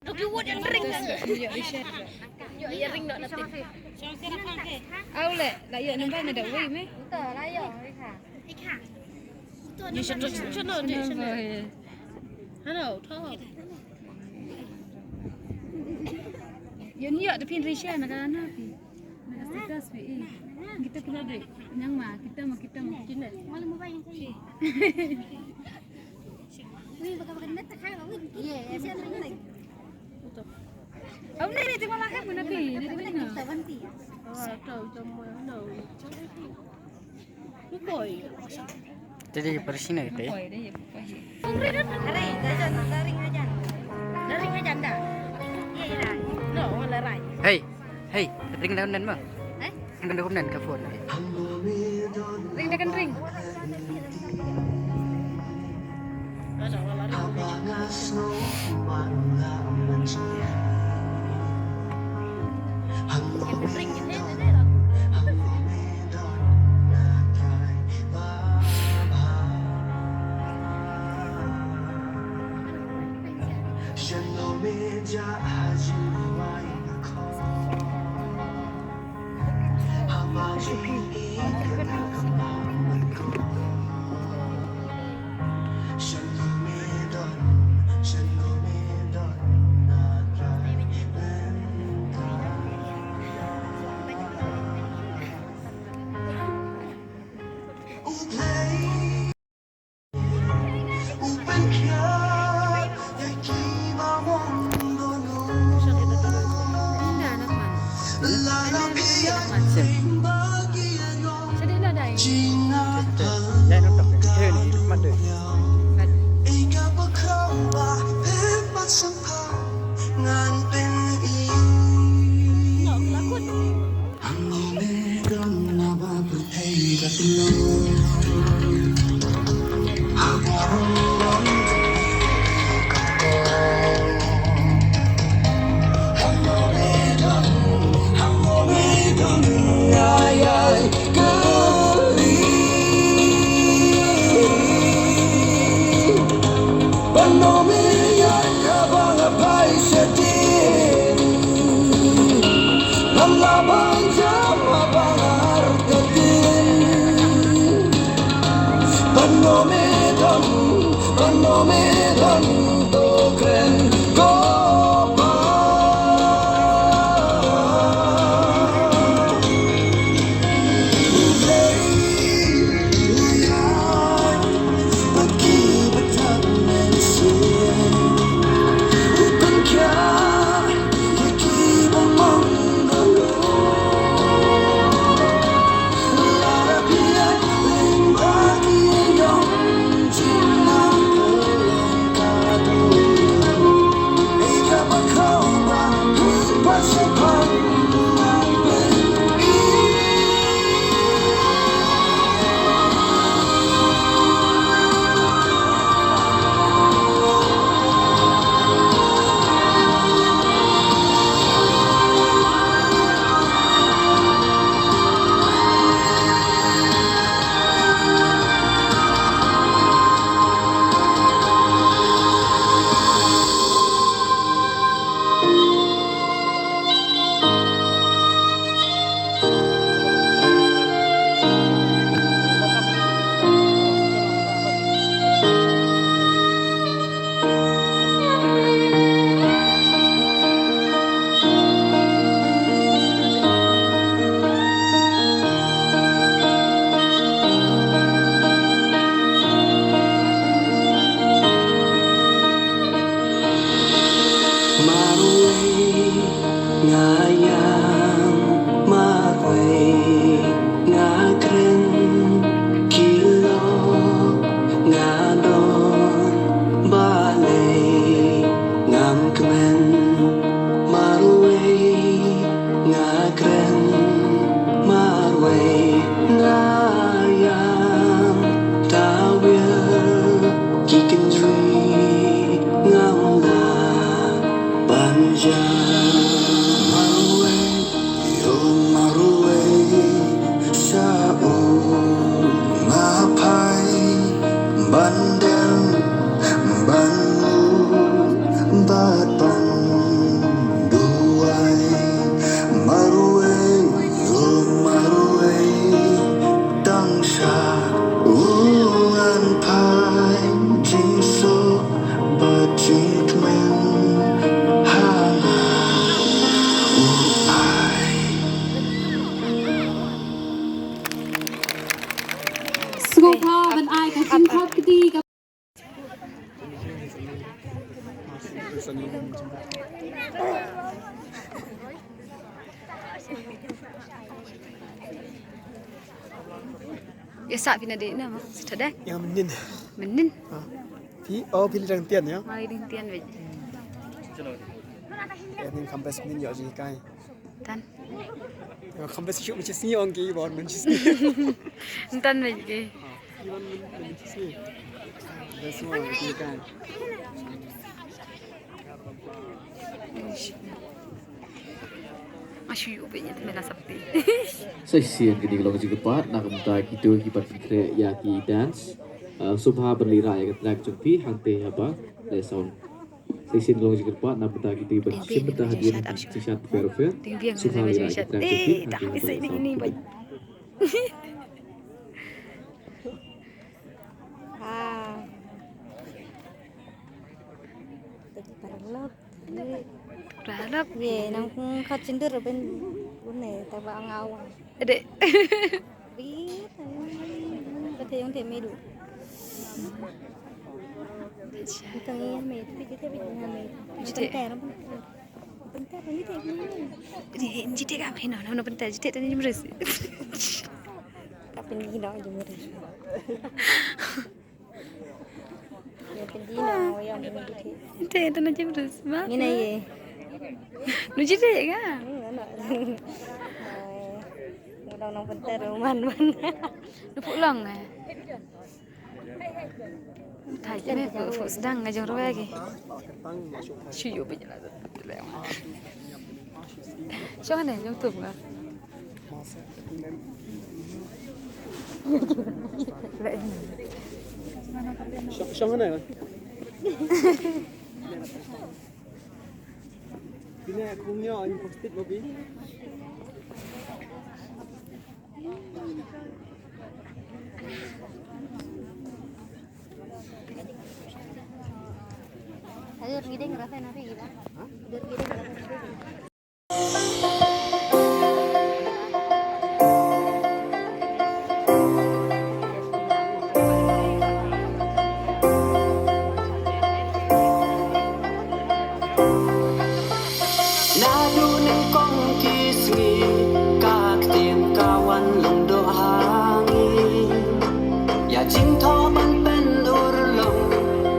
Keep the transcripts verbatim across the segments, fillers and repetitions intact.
Au le, la ïoh number na da wei me. Ïoh sha to sha no de sha no. Hello, to. Ïoh ni ïoh da phin rishare na ka na phi. Na ka status phi. Kita kena de. Nyang ma, kita ma, kita ma. Kine. Au ne ne tengok lah kan mana pi. Ni tengok. Ah, tahu jam mana. Ni koi. Tadi bersih ni teh. Koi deh. Ring aja, ring aja. Ring aja dah. Iya, iya. No, wala rai. Hey, hey, ring daun dan ma. Eh? Kan dah nan ka phone. Ring dah kan ring. Marwei nga ïam, marwei nga kren, ki lok nga don, balei ngam kmen, marwei nga kren, marwei nga ïam, tawiar ki kynjri ngam lah ban jam. Marwei, ïoh marwei sha u, nga phai ban dem, ban mut bad ban Ïa sa phi na dei na ma. Sita dei. Ïa mynnin. Mynnin. Ha. Phi, oh, phi leit dang tian ïa? Ma leit dang tian beit. Ïa ning kham bes mynnin ïa jingkai. Tan. Ïa kham bes shu mynnin ong ki bon mynnin. Tan beit ki. Bes mo ki kan. Ashu yu beit ïa te mela sapti. Sa shisien kine ki long jingkyrpad na ka bynta kito ki ban pynkhreh ïa ki dance. Ah, sngewbha ban leit rah ïa ka track jong phi hangtei haba leh sound. Sa shisien ki long jingkyrpad na ka bynta kito ki ban shim bynta hadien jingshat pher pher. Sngewbha leit rah ïa ka track jong phi hangtei haba leh sound. Ah. Te ki paralok. Paralok. Ye, nang kung khat chindur ben une ta ba ngawa. Ade. Bi, ta ba te yong te medu. Ita ngi medu, bi te bi ngi medu. Jite. Pynter, pynter, pynter, pynter. Di, jite ka, hino, no, pynter, jite tani jumres. Ka pynter, no, jumres. Ya, pynter, no, ya, pynter. Jite tani jumres, ma. Ngina ye. Nu jite ka? Ngina, no. Ai, ngina, no, pynter, man, man. Nu pulang, eh. Thai me ko fo sdang nga jong rwa ki. Shu yu ba jela. Shong ne jong tum nga. Shong, shong ne. Bine kung yo in postit mo bi. Ayo, ngideng rasa nasi gila. Hah? Ayo, ngideng rasa nasi gila. Naduh nyngkong ki sngi ka ktien ka wan long doh ha ngi. Ïa jingthoh ban pynurlong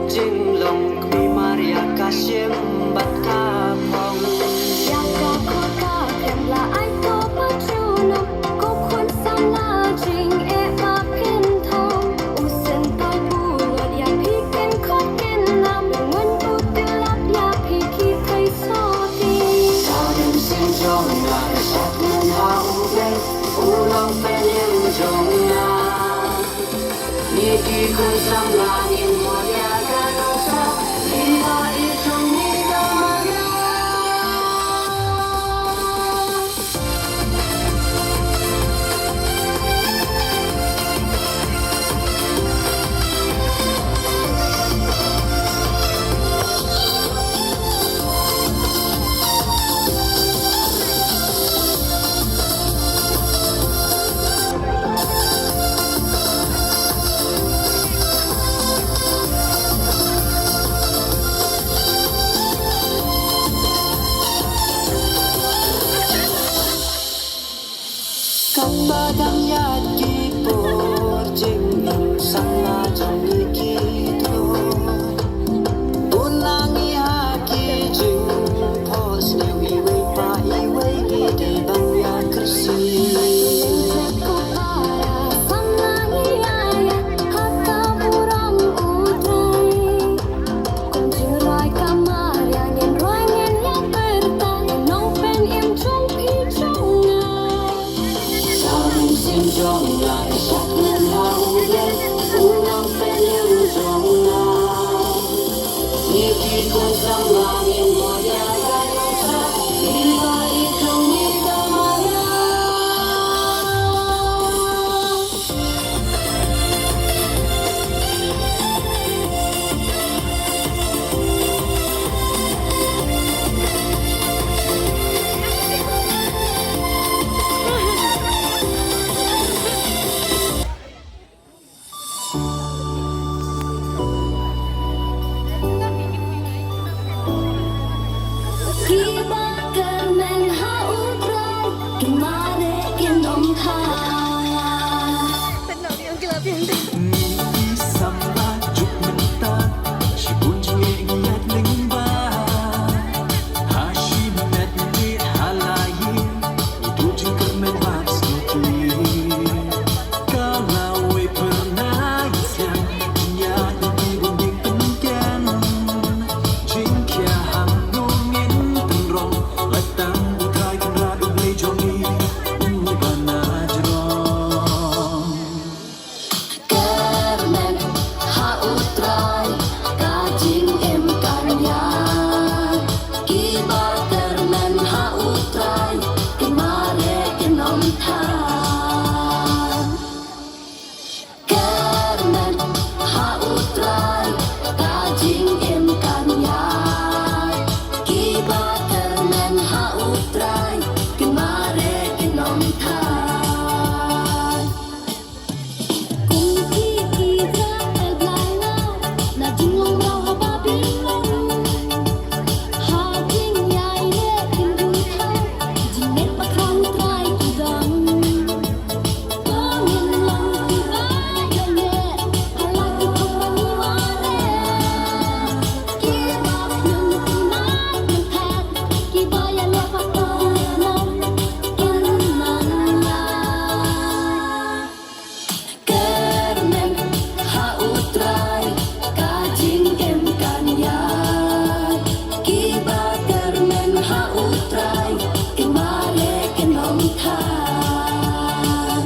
jinglong Kmie Maria ka shim bad ka phong. Ïa ka khun ka ktien la ai to pa junom. Ko khun samla jingeh ba pynthong. U sngewthuh u lor ïa phi ken khot ken nam. Ngan u tyllap ïa phi ki thei soti. Sa dum sing jong nga ka shat ngan ha u Blei. U long pynïeng jong nga. Ngi ki khun samla ngin bud ïa ka nongshah. Ngi la ïeit jong ngi ka Maria. Kaba dang ïaid ki por, jingim samla jong ngi ki dor. Bun na ngi ha ki jingphohsniew, iwei pa iwei ngi dei ban ïa kyrsiew. Samla ngi ïa ïa ha ka burom U Trai. Kum jingrwai ka Maria ngin rwai ngin ïa pyrta, Nongpynim jong phi jong nga. Sa dum sing jong nga ka shat ngan ha U Blei, U Nongpynim Kiba kyrmen ha U Trai, kin mareh kin ym thait. Ngi ki samla juk mynta, shibun jingeh ngi ïaid lyngba. Ha shimet ngi ha la ïing, ngi duh jingkyrmen bad sngewthuh. Ka la wei pyrnai sliang, jingïaid ngi bun ding pynken. Jingkhia hangno ngin pynrong, lait tang U Trai Kynrad U Blei jong ngi, uba na jrong. Kyrmen ha U Trai, ka jingim kan ïaid. Kiba kyrmen ha U Trai, kin mareh kin ym thait. Kyrmen ha U Trai, ka jingim kan ïaid. Kiba kyrmen ha U Trai, kin mareh kin ym thait. Kum ki Israel blai nga, na jinglong rau ha Babilon. Ha jingïaineh kin ym thait, jingngeit ba khraw U Trai ki don. Kyrmen ha U Trai, ka jingim kan ïaid. Kiba kyrmen ha U Trai, kin mareh kin ym thait.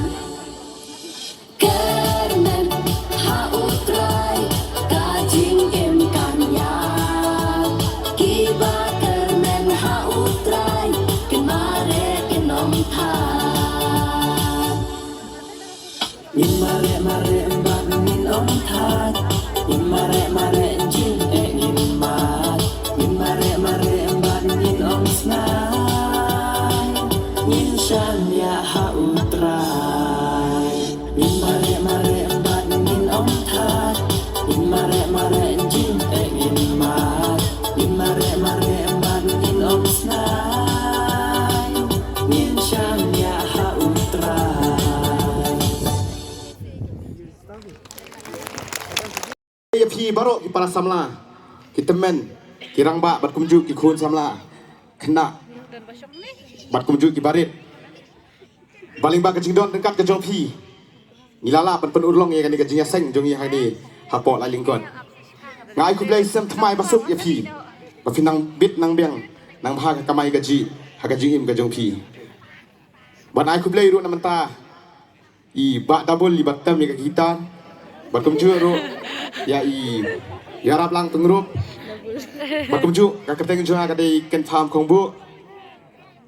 Kyrmen ha U Trai, ka jingim kan ïaid. Kiba kyrmen ha U Trai, kin mareh kin ym thait. Ngin mareh mareh bad ngin ym thait. Ngin mareh mareh jingeh ngin mad. Ngin mareh mareh bad ngin ym snai. Ngin shaniah ha U Trai. Ngin mareh mareh bad ngin ym thait. Ngin mareh mareh jingeh ngin mad. Ngin mareh mareh bad ngin ym snai. Ngin shaniah ha U Trai. Ïa phi baroh ki para samla, ki tymmen, ki rangbah bad kumjuh ki khun samla, khynnah bad kumjuh ki barit. Ba lyngba ka jingdon ryngkat ka jong phi, ngi la lah ban pynurlong ïa kane ka jingïaseng jong ngi hangne hapoh Laitlyngkot. Nga ai khublei sem thymmai basuk ïa phi ba phi nang bit nang biang, nang bha ka kamai kajih ha ka jingim ka jong phi. Ban ai khublei ruh na mynta i Bah Dabul iba tem ïa ka guitar. Bad kumjuh ruh ïa i Ïarap Lang Pyngrope. Bad kumjuh ka kyrteng jong nga ka dei Ken Tham Khongbuh.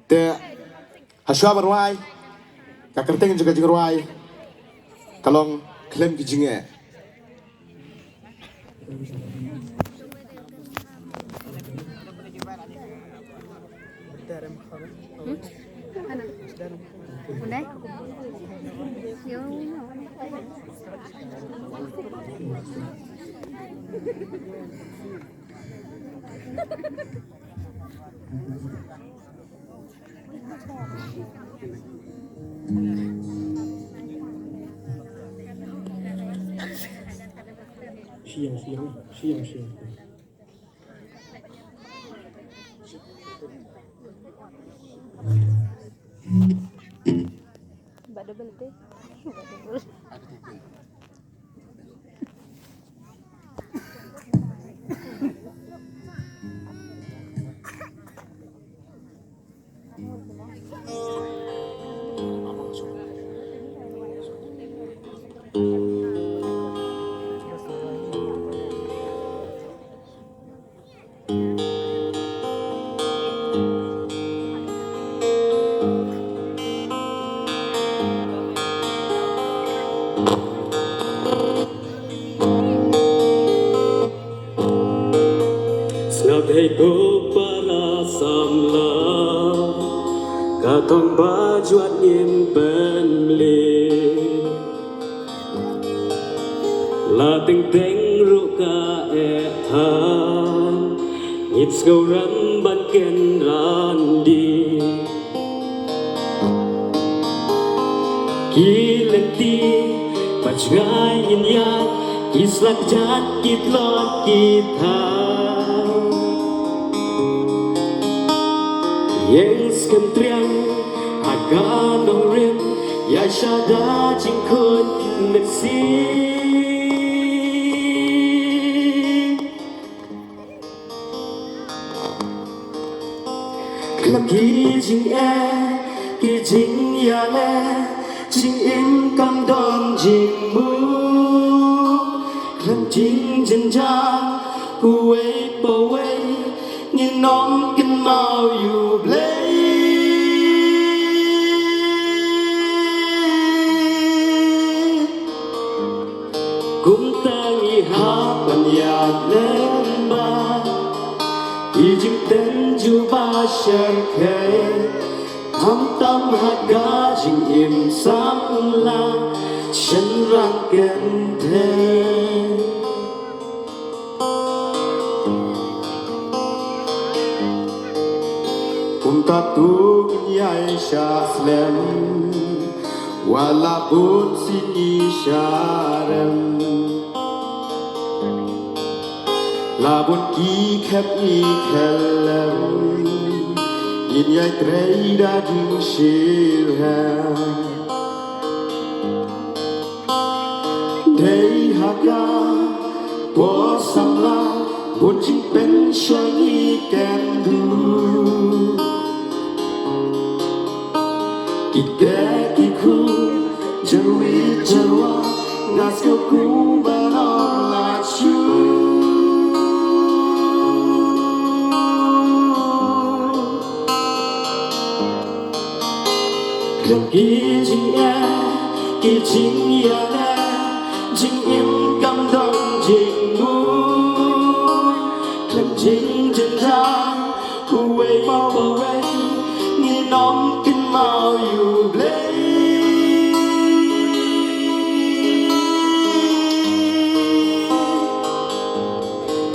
Te hashwa ban rwai, ka kyrteng jong ka jingrwai ka long Khlem Ki Jingeh. Ba double te. Ba double. Sngap hei ko para samla, ka thong ba jwat ngin pynmlih. La teng teng ruh ka eh than, Ngin sngewrem ban kynran di ki lynti ba jngai ngin ïa ki slak jat ki tlot ki thaw. Ïeng skhem triang ha ka nongrim ïa shada jingkhun mynsiem. Khlem ki jingeh ki jingïaleh jingim kam don jingmut. Khlem jingjynjar uwei pa uwei ngin ym kynmaw ïa U Blei. Kumta ngi hap ban ïaid lyngba ki jingtynjuh ba shyrkhei, khamtam ha ka jingim samla shynrang kynthei. Kumta to ngin ïai shah slem wat la bun sngi sha rem. La bun ki khep ngi khyllem, ngin ïai trei da jingshitrhem. Dei ha ka por samla bun jingpynshoi ngi kynduh. Ki kti ki khun jyrwit jyrwa, nga sngew kumba nong la shu. Khlem ki jingeh ki jingïaleh, jingim kam don jingmut. Khlem jingjynjar uwei pa uwei, ngin ym kynmaw ïa U Blei.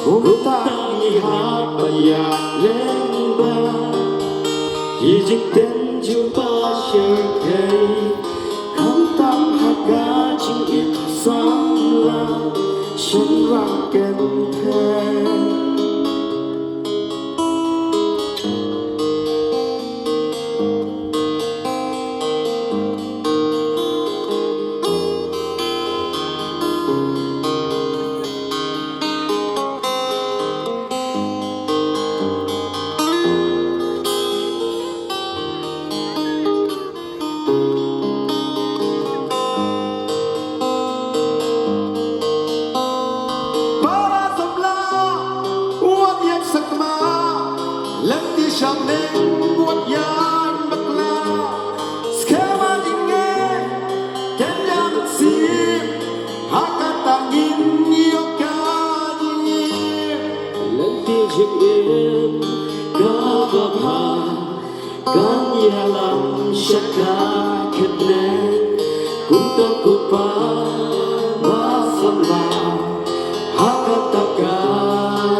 Kumta ngi hap ban ïaid lyngba ki jingtynjuh ba shyrkhei, khamtam ha ka jingim samla shynrang kynthei. Para samla, wat ïeng sakma, lynti sha bneng, wat ïeng bakla. Skhem ha jingeh, kynja mynsiem, ha kata ngin ïoh ka jingim. Lynti jingim kaba bha kan ïalam sha ka kyrteng. Kumta ko para samla, ha kata ka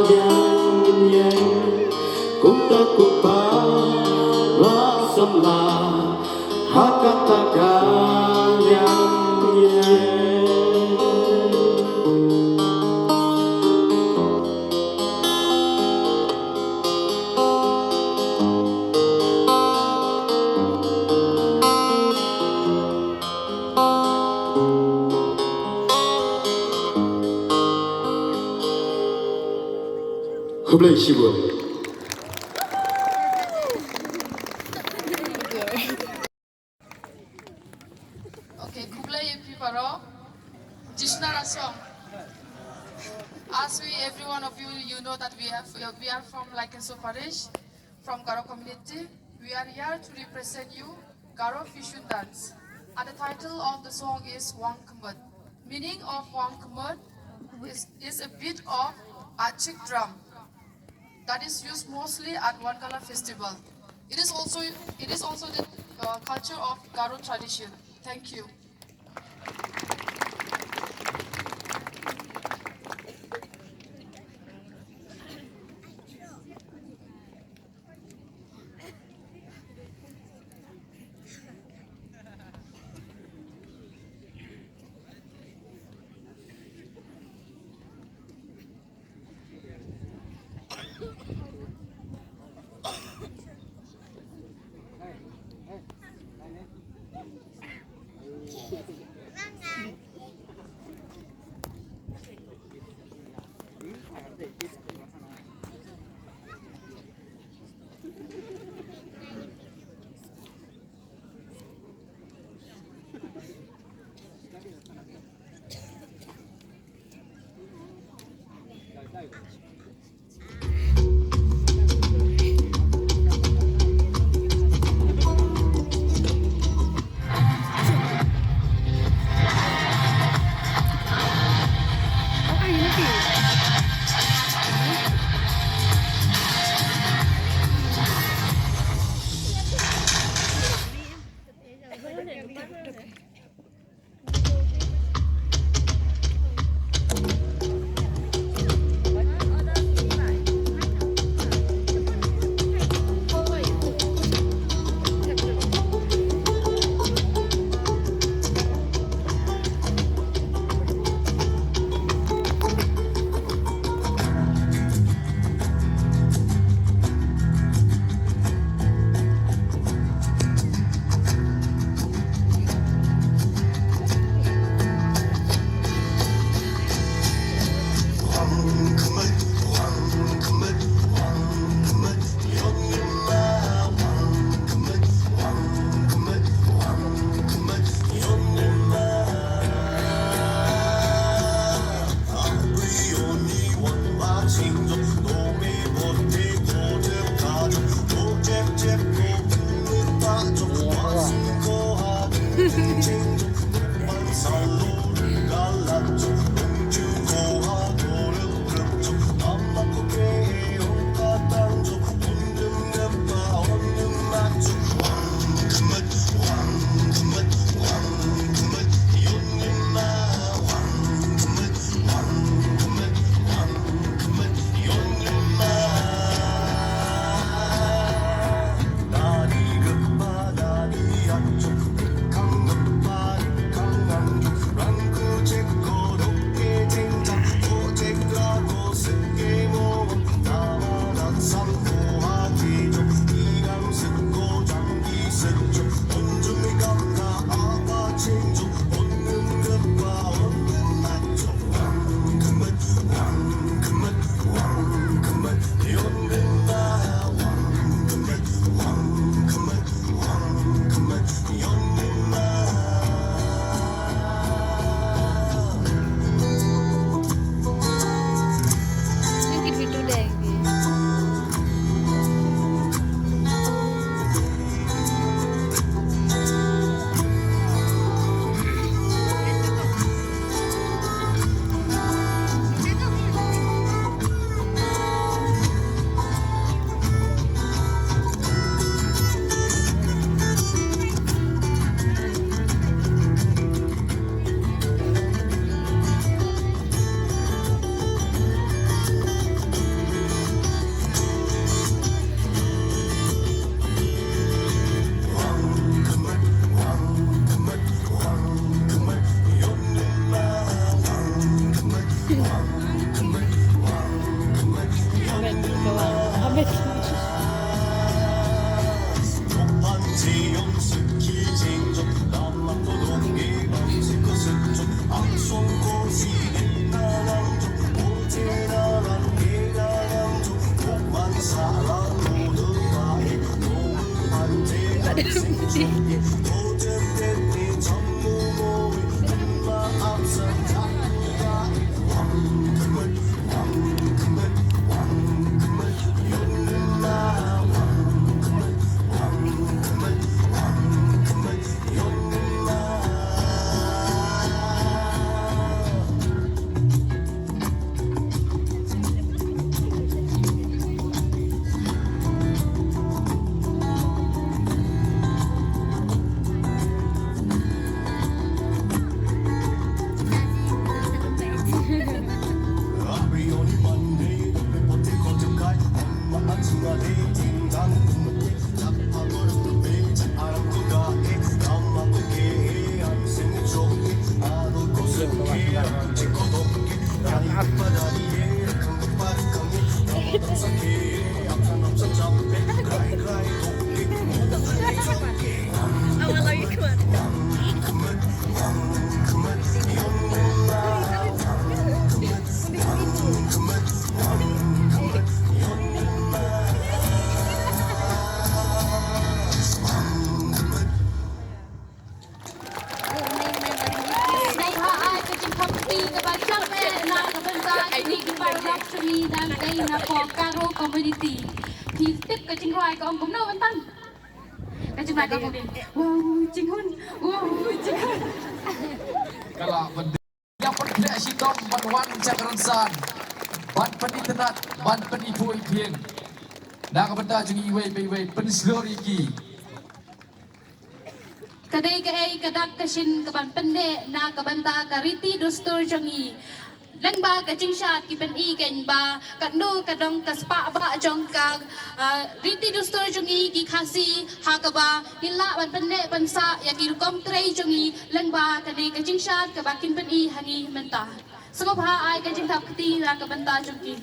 liang ngin ïeng. Kumta ko para samla, ha kata ka liang ngin ïeng. Khublei shibun. Okay, khublei ïa phi baroh. Jisna rasong. As we, every one of you, you know that we have, we are from Laitkynsho Parish, from Garo community. We are here to represent you Garo fusion dance. And the title of the song is Wangkhmat. Meaning of Wangkhmat is, is a beat of achik drum that is used mostly at Wangala festival. It is also, it is also the, uh, culture of Garo tradition. Thank you. Sngewbha ai ka jingkhapkti kaba jam eh na ka bynta kine ki paralok jong ngi, dang dei na ka Garo community. Phi tip ka jingrwai ka ong kumno, Win Tan? Ka jingrwai ka ong, wow Jinghun, wow Jinghun. Ka la ban ïa pynkhreh shitom ban wan sha ka rynsan, ban pynitynnad, ban pyni poi phieng. Na ka bynta jong iwei pa iwei, pynshlur ïa ki. Ka dei kaei ka dak ka shin kaban pynneh na ka bynta ka riti dustur jong ngi? Lyngba ka jingshad ki pyni kein ba katno ka dong ka spah bah jong ka, ah, riti dustur jong ngi ki Khasi, ha kaba ngin lah ban pynneh pynsah ïa ki rukom trei jong ngi lyngba kane ka jingshad kaba kin pyni ha ngi mynta. Sngewbha ai ka jingkhapkti na ka bynta jong ki.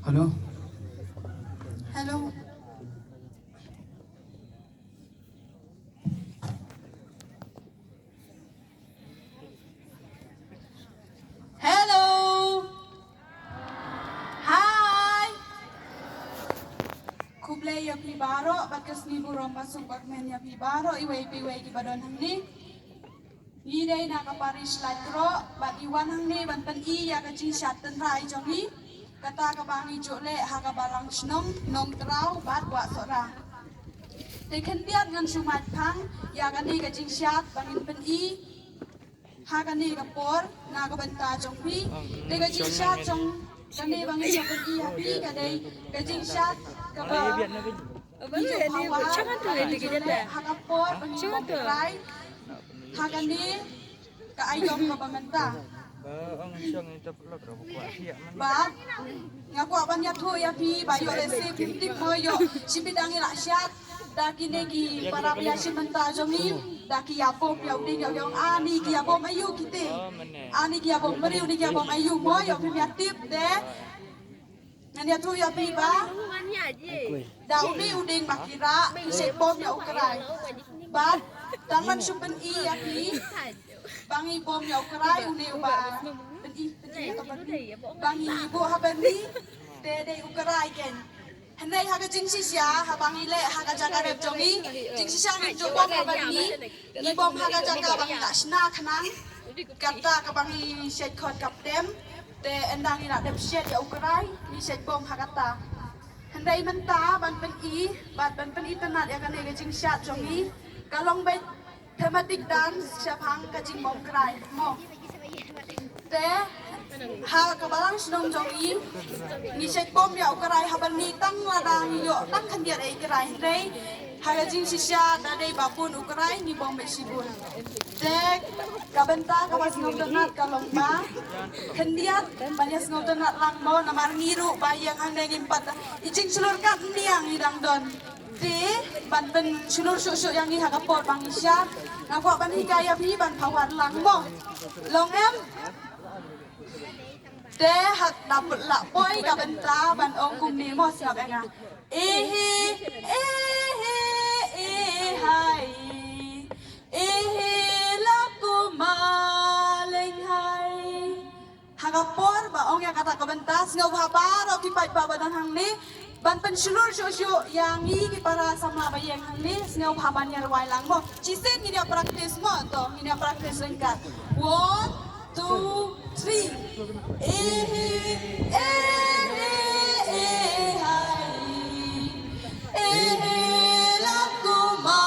Hello. Hello. Khublei ïa phi baroh bad ka sngi burom ba suk ba kmen ïa phi baroh iwei pa iwei kiba don hangne. Ngi dei na ka parish Laitkroh bad ngi wan hangne ban pyni ïa ka jingshad tynrai jong ngi, kata kaba ngi ju leh ha ka balang shnong, Nongtraw bad Wahsohra. Te khyndiat ngan shu mait phang ïa kane ka jingshad ba ngin pyni ha kane ka por na ka bynta jong phi. Te ka jingshad jong kane ba ngin pyni ha phi ka dei ka jingshad kaba ngi ju pawar ha ka por ba ngi bom krai ha kane ka aiom kaba mynta. Bad nga kwah ban ïathuh ïa phi ba ïoh lehse phim tip mo ïoh shibit dang ïa la shad da kine ki para baiashim bynta jong ngi da ki ïa bom ïa u ding ïa u ïong ani ki ïa bom aïu kite. Ani ki ïa bom meriu ni ki ïa bom aïu mo ïoh phim ïa tip te. Ngan ïathuh ïa phi ba da une u ding ba ki rah ki shait bom ïa u krai. Bad tang ban shu pyni ïa phi ba ngi bom ïa u krai une uba pyni pyni ïa ka ba ngi buh ha bani te dei u krai ken. Hynrei ha ka jingshisha haba ngi leh ha ka jaka rep jong ngi, jingshisha ngi ju bom ha bani, ngi bom ha ka jaka ba ngi la shna khnang. Kata kaba ngi shait khot kaptem te ynda ngi la dep shet ïa u krai ngi shait bom ha kata. Hynrei mynta ban pyni bad ban pyni tynnat ïa kane ka jingshad jong ngi ka long beit thematic dance shaphang ka jingbom krai mo. Te ha ka balang shnong jong ngi ngi shait bom ïa u krai ha bani tang lada ngi ïoh tang khyndiat ei krai hynrei ha ka jingshisha da dei ba bun u krai ngi bom beit shibun. Te ka bynta kaba sngewtynnat ka long ba khyndiat ban ïa sngewtynnat lang mo namar ngi ruh ba ïeng hangne ngim pat i jingshlur kat niang ngi dang don. Te ban pynshlur shuh shuh ïa ngi ha ka por ba ngi shad. Nga kwah ban hikai ïa phi ban pawar lang mo. Long em? Te ha dap la poi ka bynta ban ong kumne mo sngap ïa nga. Ehe, ehe, ehai. Ehe, la kuma leng hai. Ha ka por ba ong ïa kata ka bynta sngewbha baroh ki paidbah ba don hangne ban pynshlur shuh shuh ïa ngi ki para samla ba ïeng hangne sngewbha ban ïa rwai lang mo. Shisien ngin ïa practice mo to ngin ïa practice ryngkat. One, two, three. Ehe, ehe, ehai. Ehe, la kuma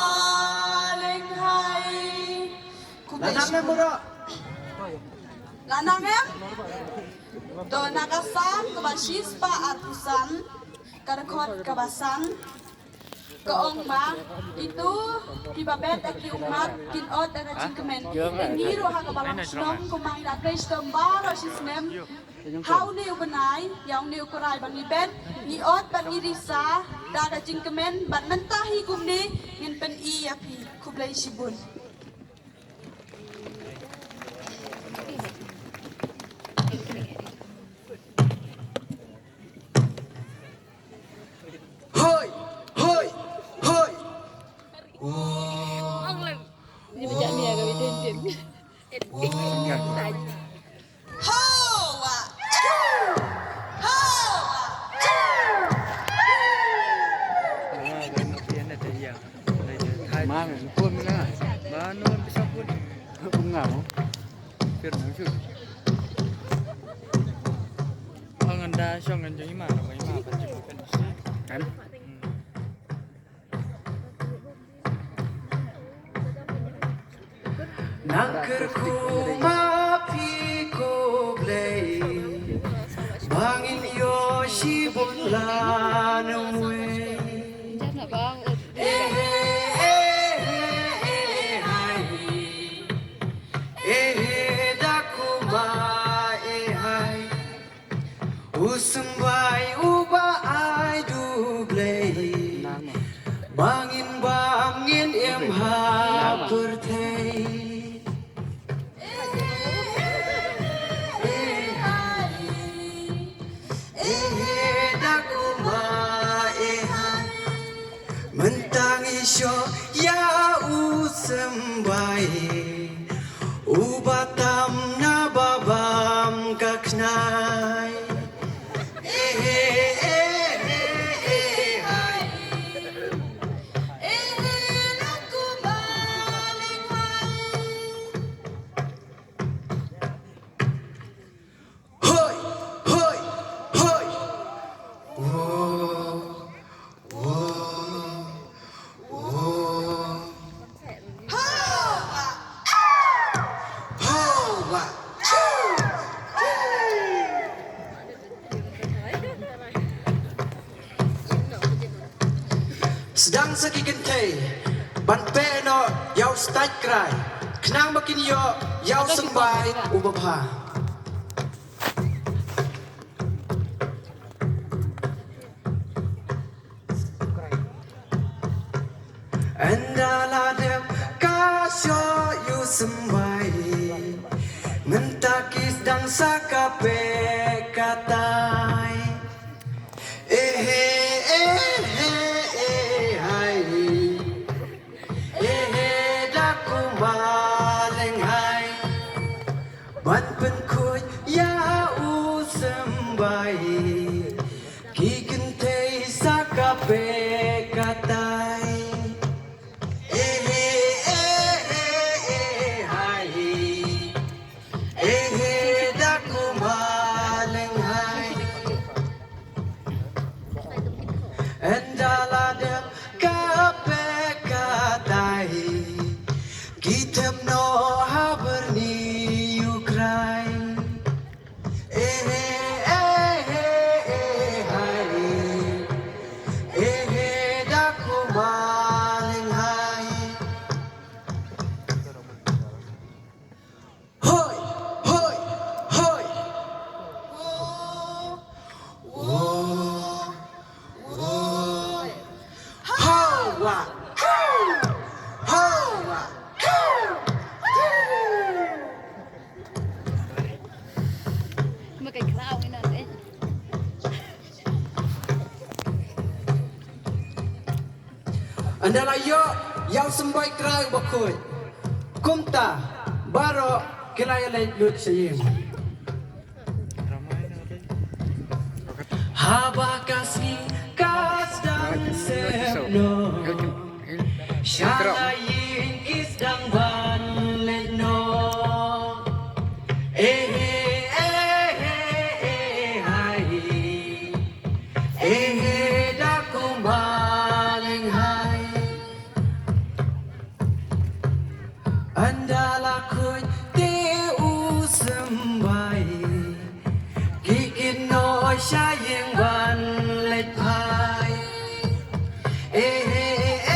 leng hai. Khublei shibun. La nang em? To na ka Salm kaba shispah arphew san, ka dkhot kaba san, ka ong ba, kito kiba bet da ki ummat kin ot da ka jingkmen. Te ngi ruh ha ka balang shnong kumba ngi la trei shitom baroh shi snem. Ha une u bnai, ïa une u krai ba ngi bet, ngi ot bad ngi risa da ka jingkmen bad mynta hi kumne ngin pyni ïa phi. Khublei shibun. Hoi, hoi, hoi. Wow. Wow. Hawa. Hawa. Mang, pun na. Mano bisa pun. Pun ngam. Pir nang shu. Ang anda shong kan jong ima, apa ima apa jong kan. Kan? Hmm. Nang kyrkhu ma phi ko Blei, ba ngin ïoh shibun la nang wei. Eh, eh, eh, eh, eh, hai. Eh, eh, da kuma, eh, hai. U symbai uba ai da u Blei, ba ngin bam ngin im ha pyrthei. Eh, da kuma, eh, hai. Mynta ngi shoh ïa u symbai, uba tam na ba bam ka khnai. Eh, eh, eh, eh, eh, hai. Sdang sa ki kynthei ban peh noh ïa u stait krai khnang ba kin ïoh ïa u symbai uba bha. Ynda la dep ka shoh ïa u symbai, mynta ki sdang sa ka peh ka tai. Ehe, ehe, ehai. Ehe, da kumba leng hai. Ban pynkhuid ïa u symbai, ki kynthei sa ka peh ka tai. Ehe, ehe, ehai. Ehe, da kumba leng hai. Ynda la dep ka peh ka tai, ki thep noh ha byrni Ukraine. Ehe, ehe, ehai. Ehe, da kumba leng hai. Hoi, hoi, hoi. Wo, wo, wo. Hawa, hawa. Makai klau ina deh. Ynda la ïoh ïa u symbai krai uba khuid, kumta baroh ki la ïaleit lut sha ïing. Haba ka sngi ka sdang sep noh, sha la ïing ki sdang ban leit noh. Ehe, ehe, ehai. Ehe, da kumba leng hai. Ynda la khuid te u symbai, ki kit noh sha ïing ban leit phai. Ehe,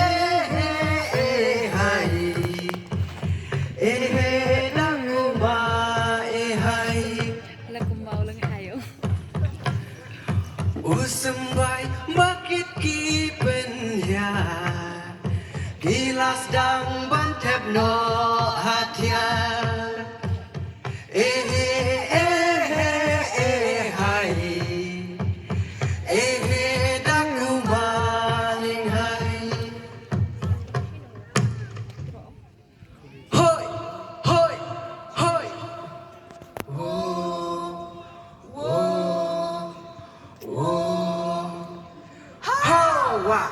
ehe, ehai. Ehe, da kumba, ehai. La kumba u leng hai. U symbai ba kit ki pynhiar, ki la sdang ban thep noh hathiar. Ehe, ehe, ehai. Ehe, da kumba leng hai. Hoi, hoi, hoi. Wo, wo, wo. Hawa.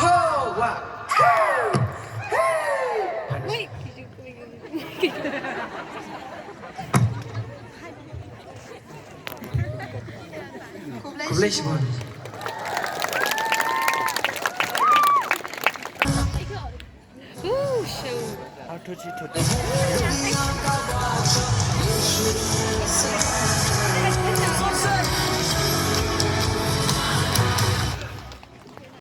Hawa. Hey. Khublei shibun. Ooh, show.